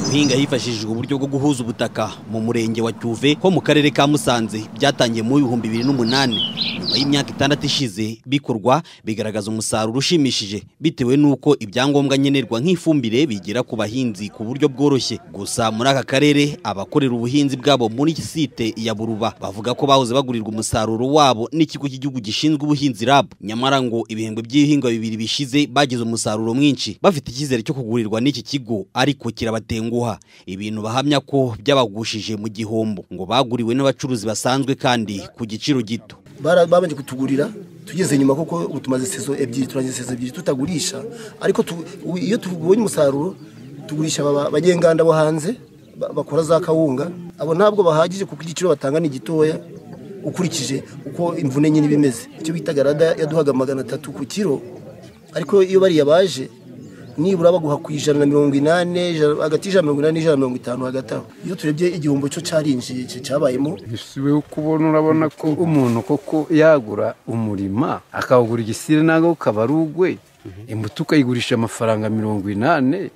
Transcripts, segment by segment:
Guhinga hifashishijwe uburyo bwo guhuza ubutaka mu murenge wa Cyuve ho mu karere ka Musanze byatangiye mu 2008 nyuma y'imyaka 6 ishize bikorwa, bigaragaza umusaruro ushimishije bitewe nuko ibyangombwa nkenerwa nk'ifumbire bigera ku bahinzi ku buryo bworoshye. Gusa muri aka karere abakorera ubuhinzi bwabo muri site ya Buruba bavuga ko bahoze bagurirwa umusaruro wabo n'ikigo cy'igihugu gishinzwe ubuhinzi RAB, nyamara ngo ibihembwe by'ihingwa bibiri bishize bagize umusaruro mwinshi bafite icyizere cyo kugurirwa n'iki kigo, ariko kirabatenguha ibintu bahamya ko byabagushije mu gihombo ngo baguriwe n'abacuruzi basanzwe kandi ku giciro gito. Babanje kutugurira tugeze nyuma kuko utumaze sezo ebyiri, turangiza sezo ebyiri tutagurisha, ariko iyo tubonye umusaruro tugurisha abanyenganda bo hanze bakora za kawunga. Abo ntabwo bahagije kuko igiciro batanga ni gitoya ukurikije uko imvune nyine bimeze. Icyo bita garada yaduhaga 300 ku kiro, ariko iyo bariya baje nibura baguha ku 180, hagati ya 180 na 150 hagati aho. Iyo turebye igihombo cyo cyarinjiye cyabayemo. Bisubiye kubona, urabona ko umuntu koko yagura umurima akawugura igisire nago kabarugwe, imbuto ukayigurisha amafaranga 80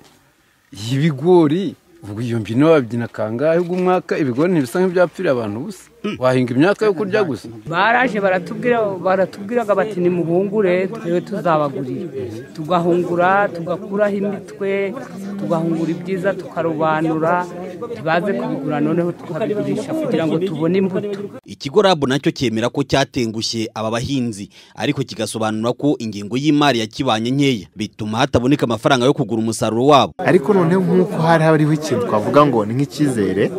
y'ibigori, ubwo iyo mbyino babyina kangahe ubwo ibigori ntibisa nk'ibyapfira abantu busa, wahinga imyaka yo kurya gusa. Baraje baratubwiraga bati ni muhungure twewe tuzabagurira, tugahungura tugakuraho imitwe, tugahungura ibyiza tukarobanura, tubaze kubigura noneho tukabigurisha kugira ngo tubone imbuto. Ikigo RAB nacyo cyemera ko cyatengushye aba bahinzi, ariko kigasobanura ko ingengo y'imari yakibanye nkeya bituma hataboneka amafaranga yo kugura umusaruro wabo. Ariko noneho nkuko hari hariho ikintu twavuga ngo ni nk'icyizere,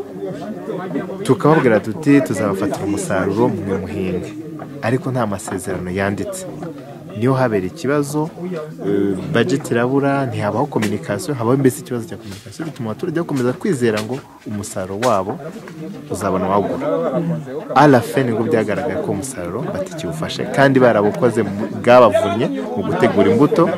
tukababwira tuti tuzabafatira umusaruro mwe muhinge, ariko nta masezerano yanditse. Niyo habera ikibazo, budget irabura, ntihabaho communication, habaho mbese ikibazo cya communication, bituma abaturage bakomeza kwizera ngo umusaruro wabo uzabona wagura. À la fin nibwo byagaragaye ko umusaruro batikiwufashe kandi barabukoze bwabavunnye mu gutegura imbuto,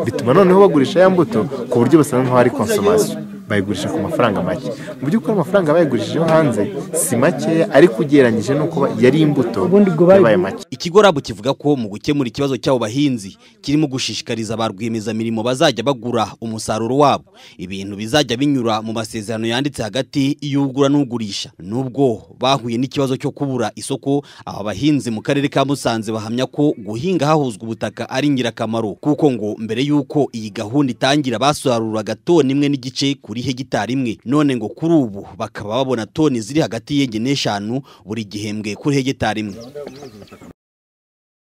bituma noneho bagurisha ya mbuto ku buryo basanga nkaho ari consommation, bayigurisha ku mafaranga make. Mu by'ukuri amafaranga bayigurishijeho hanze si make, ariko ugereranyije nuko yari imbuto yabaye make. Ikigo RAB kivuga ko mu gukemura ikibazo cy'abo bahinzi kirimo gushishikariza ba rwiyemezamirimo bazajya bagura umusaruro wabo, ibintu bizajya binyura mu masezerano yanditse hagati y'ugura n'ugurisha. Nubwo bahuye n'ikibazo cyo kubura isoko, aba bahinzi mu karere ka Musanze bahamya ko guhinga hahuzwa ubutaka ari ingirakamaro, kuko ngo mbere y'uko iyi gahunda itangira basaruraga toni 1.5 kuri hegitari imwe, none ngo kuri ubu bakaba babona toni ziri hagati y'enye n'eshanu buri gihembwe kuri hegitari imwe.